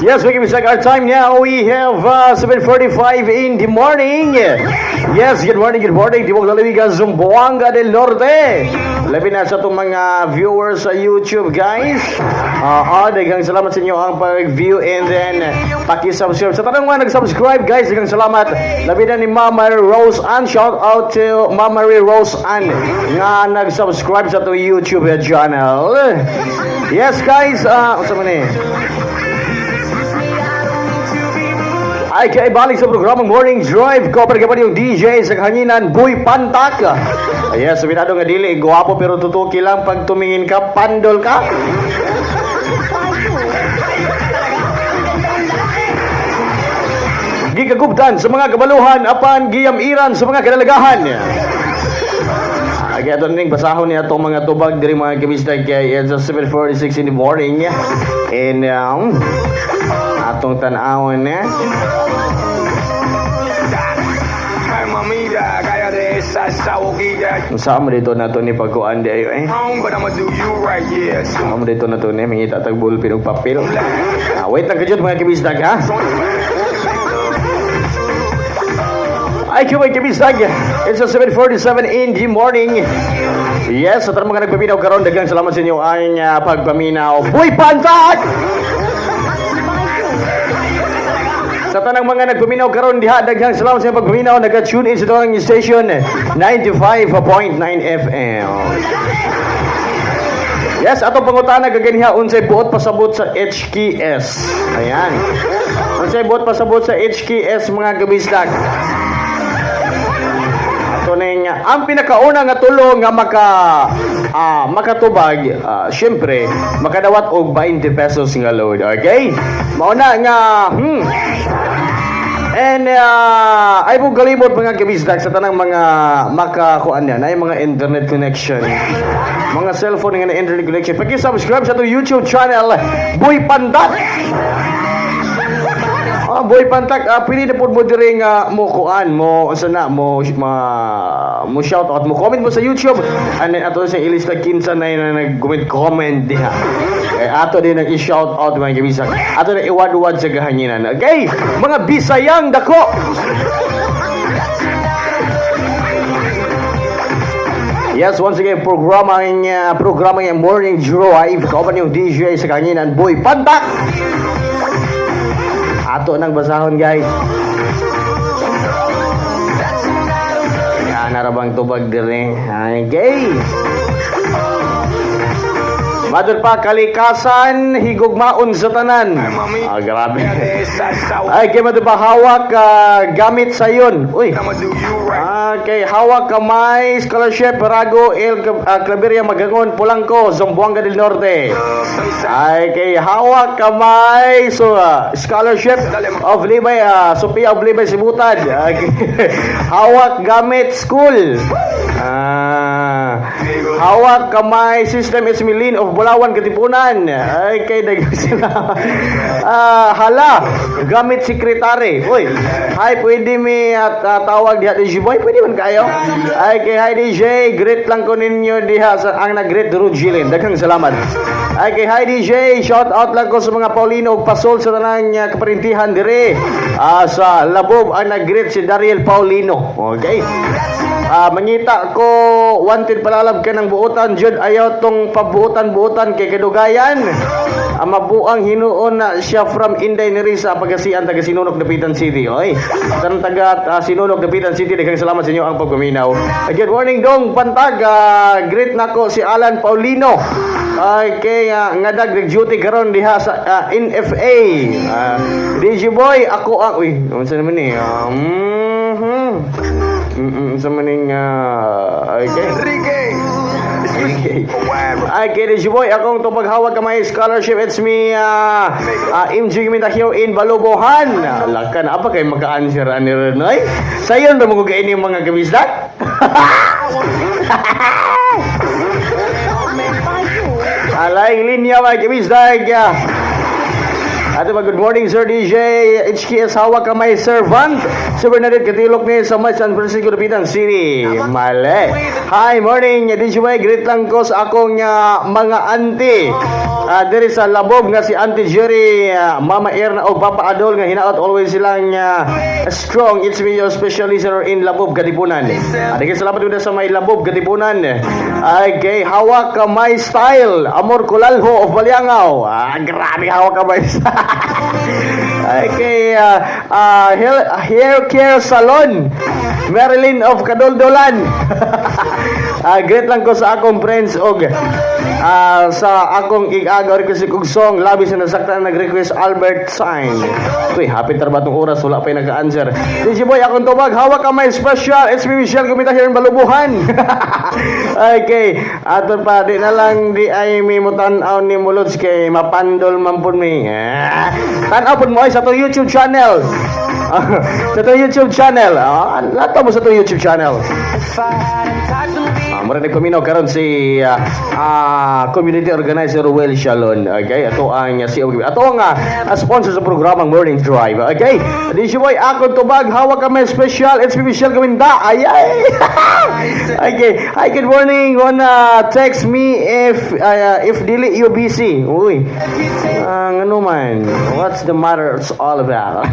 Yes, we can check our time now. We have 7:45 in the morning. Yes, good morning, good morning. Tibok Lalawigan, Zamboanga del Norte. Labi na sa itong mga viewers sa YouTube, guys. Daghang salamat sa inyo ang pag-view and then paki-subscribe. Sa tanang mga nag-subscribe, guys, daghang salamat. Labi na ni Mama Rose Ann. Shout out to Mama Rose Ann nga nag-subscribe sa itong YouTube channel. Yes, guys. Unsa man eh? Ay, kaya balik sa programang Morning Drive. Cover ka pa yung DJ sa kahanginan, Boy Pantak. Yes, sabinado nga dili, guwapo pero tutuki lang pag tumingin ka, pandol ka. Gikagubdan sa mga kabaluhan, apan giyamiran sa mga kadalagahan. Kaya ito ning basahon niya itong mga tubag diri, mga kabista, kay it's 7:46 in the morning. And atong tan-awon eh. Ay, mamita, cállate esa boquilla. Saan mo dito na to ni pagkuan di ayo eh? Wrong, but I'ma do you right, yeah. So, Saan mo dito na to ni mangita tag ballpen ug papel. Wait lang kajud, mga kabisdag, ha. Ay, mga kabisdag. It's 7:47 in the morning. Yes, sa tanang mga nagpaminaw karon, daghang salamat sa inyo ang pagpaminaw. Boy Pantak! Sa tanang mga nagpaminaw karon diha, daghang salamat sa inyong pagpaminaw. Nag-tune in sa itong station 95.9 FM. Yes, atong pangutana gaganiha, unsay buot pasabot sa HKS. Ayan. Unsay buot pasabot sa HKS, mga kabisdag? Ato ning ang pinakauna nga tulo nga makatubag, syempre makadawat og 20 pesos nga load. Okay? Mao na nga And ay mo kalimot, mga kabisdag, sa tanang mga makakuan yan ay mga internet connection. Mga cellphone nga na internet connection. Paki-subscribe sa atong YouTube channel, Boy Pandak. Boy Pantak, pili na pud mo diri nga mo kuan mo unsa na mo ma, mo shout out mo, comment mo sa YouTube and then ato sa ilista kinsa na nag-comment comment diha. Eh, ato din nag i-shout out, mga kabisag. Ato na iwad-wad sa kahanginan. Okay, mga Bisayang dako. Yes, once again, programang Morning Drive. Kauban yung DJ sa kahanginan, Boy Pantak. Ato nang basahon, guys. Yan, narabang tubag dire. Okay. Madol pa, kalikasan, higugmaon sa tanan. Ah, grabe. Cállate esa Ay, kay madol pa, hawak gamit sayon. Uy. I'ma do you right. Okay, hawak kamay, scholarship, Rago, El Claveria, Magangon, Polanco, Zamboanga del Norte. Ay, kay hawak kamay, so scholarship of Libay, Sophia of Libay, Sibutan. Okay. Hawak gamit school. Hawak kamay system is Milin of Bulawan, Katipunan. Ay, kay sila. Hala, gamit sekretary. Uy, hi, pwede mi at tawag diha DJ Boy, pwede man kayo. Ay, kay hi DJ, greet lang ko ninyo diha sa ang nag-greet Rujilin. Daghang salamat. Ay, kay hi DJ, shout out lang ko sa mga Paulino ug Pasol sa tanang kaparintihan dire. Sa Labob ang nag-greet si Dariel Paulino. Okay. Mangita ko wanted palalab ka ng buotan jud, ayaw tong pabuotan-buotan kay kadugayan. Ang mabuang hinuon na siya from Inday ni Risa Pagasian, taga Sinunok, Dapitan City. Oy. Tanang taga Sinunok, Dapitan City, daghang salamat sa inyo ang pagpaminaw. Good morning, Dong Pantag. Greet nako si Alan Paulino. Okay, ngadag nag duty karon diha sa NFA. DJ Boy, ako ang, uy, unsa naman ni? Sa maning okay. Enrique. Okay. Okay, DJ Boy, akong tupaghawak kamay scholarship. It's me, MG Giminta here in Balubohan. Lakan, apa kay maka-answer ani ron, oy? Sayon ba mo kaini mga kabisdak? Alay linya, mga kabisdak. Ato ba, good morning, Sir DJ HKS Hawak Kamay Servant. Sir Bernadette Katilok ni sa may San Francisco Dapitan City. Mali. Hi, morning DJ Boy. Greet lang ko sa akong mga auntie. Diri sa Labob nga si Auntie Jerry, Mama Erna og Papa Adol nga hinaot always silang strong. It's me, your special listener in Labob, Katipunan. Daghang salamat din sa may Labob, Katipunan. Okay, hawak kamay style. Amor Kulalho of Baliangao. Grabe hawak kamay style. Okay, hair care salon. Marilyn of Kadoldolan. Greet lang ko sa akong friends og sa akong ig-agaw request kog song labi sa nasaktan nag-request Albert Sign. Uy, happy trabaho tong oras, wala pa yung nag-answer. DJ Boy, akong tubag, hawak kamay special. It's me, Michelle Gumita here in Balubuhan. Okay, ato pa di na lang di ay mi mutan-aw ni Mulods kay mapandol man pud mi. Tan-aw pud mo ay sa atong YouTube channel. Sa atong YouTube channel. Lahat mo sa atong YouTube channel. Mura nagpaminaw karon si community organizer Ruel Shalon. Okay, ato ang CEO. Ato ang sponsor sa programang Morning Drive. Okay, DJ Boy, ako tubag, hawak kami special. It's me, Michelle Gaminda. Ay, ay. Okay, hi, good morning. Wanna text me if dili you busy. Uy. Ang ano man, what's the matter it's all about?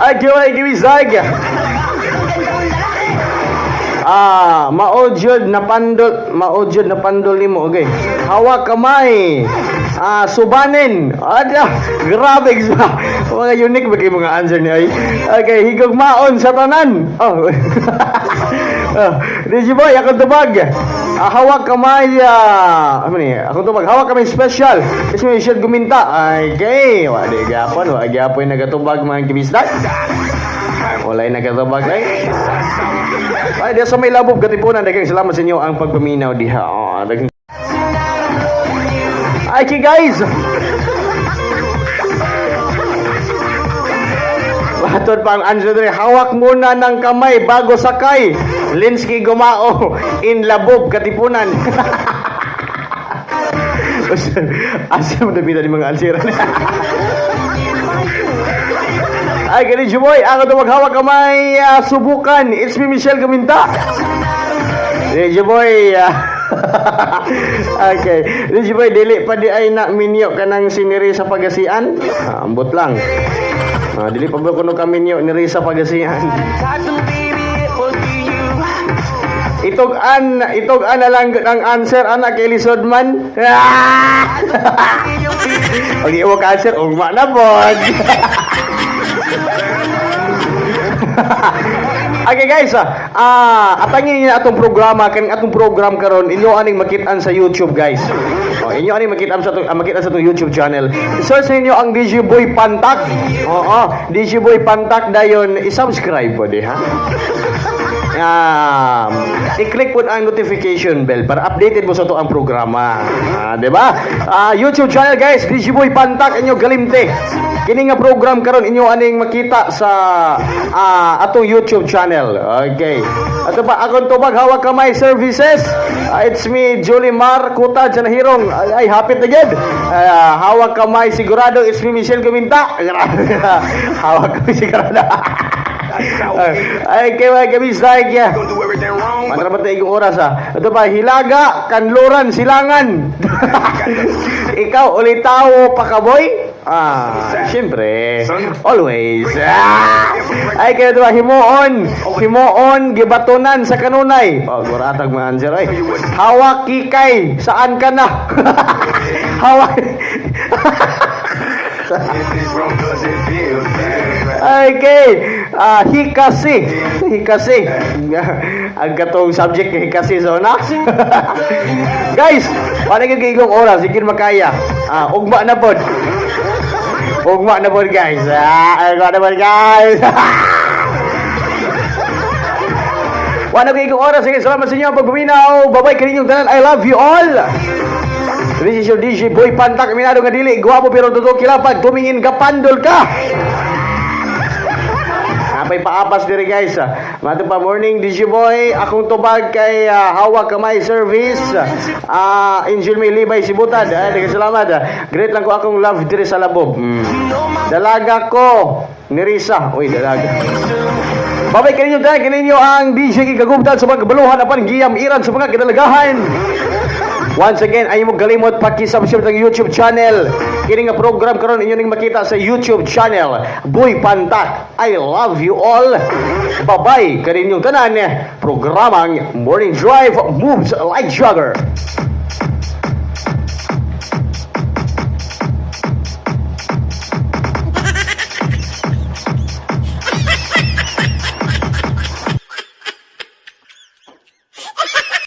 Okay, wait, give me zag. Mao jud na pandol nimo. Okay. Hawak kamay. Subanin. Ada, grabe sa mga unique ba kay mga answer ni ay. Okay, higugmaon sa tanan. Oh. DJ Boy, akong tubag. Hawak kamay, ano ni? Akong tubag, hawak kamay special. Ismo siya guminta. Okay, wa di gyapon, wa gyapon nagatubag mga kibisdak. Walay nagatubag ay. Ay, diya sa may Labob Katipunan, daghang salamat sa inyo ang pagpaminaw diha. Oh, ay, okay, guys. Matod pa ang answer diri, hawak muna ng kamay bago sakay. Linsky Gumao in Labob, Katipunan. Asa mo na ni mga answer? Ay, ganun boy, ako ito maghawak kamay, subukan. It's me, Michelle Gaminta. DJ Boy, okay. DJ Boy, dili pa di ay na minyo kanang siniri sa Pagasian. Ambot lang. Dili pa ba kuno ka minyo niri sa Pagasian? Itog-an na lang ang answer ana kay lisod man. Pag iwa ka answer, ugma na pod. Okay guys, atangin niyo atong programa kan atong program karon inyo aning makit-an sa YouTube, guys. Oh, inyo aning makit-an sa atong YouTube channel. I-search ninyo ang DJ Boy Pantak. Oo, DJ Boy Pantak dayon i-subscribe po di ha. I-click po ang notification bell para updated mo sa to ang programa. Di ba? YouTube channel guys, DJ Boy Pantak inyo galimte. Kini nga program karon inyo aning makita sa atong YouTube channel. Okay. Ato pa akong tubag hawak kamay services. It's me, Julie Mar Kuta Janahirong. Ay, ay hapit na gyud. Hawak kamay sigurado, it's me, Michelle Guminta. Hawak kamay sigurado. Ay, kay mga kabisay. Gonna do everything wrong, but Matra ba tayo yung oras ah? Ito pa, Hilaga, Kanluran, Silangan. Ikaw, ulitawo, pakaboy? Siyempre. Always. Ay, kaya ito ba, himuon. Himuon, gibatunan sa kanunay. Oh, guratag mga answer. Ay, hawak kikay, saan ka na? Hawak. if it's wrong, does it feel bad? Okay. Hikasi. Hikasi. Ang katong subject kay hikasi so na. Guys, wala gyud kay igong oras, sige makaya. Ugma na pod. Ugma na pod guys. Ugma na pod guys. Wala kay igong oras. Sige, salamat sa inyo ang pagpaminaw. Bye-bye kaninyong tanan. I love you all. This is your DJ Boy Pantak. Minado nga dili. Guwapo pero totoo kilapag. Tumingin ka, pandol ka. Napay paapas diri guys. Mato pa morning DJ Boy, akong tubag kay Hawak Kamay Service. Angel May Libay Sibutad. Ay, daghang salamat. Great lang ko akong love diri sa Labob. Dalaga ko ni Risa. Uy, dalaga. Babay kaninyo tayo, kaninyo ang DJ Gigagubdan sa mga kabaluhan apan giyam iran sa mga kadalagahan. Once again, ayaw mo kalimot paki-subscribe ng YouTube channel. Kini nga program karon inyo ning makita sa YouTube channel Boy Pantak. I love you all. Bye-bye kaninyong tanan. Programang Morning Drive moves like Jagger.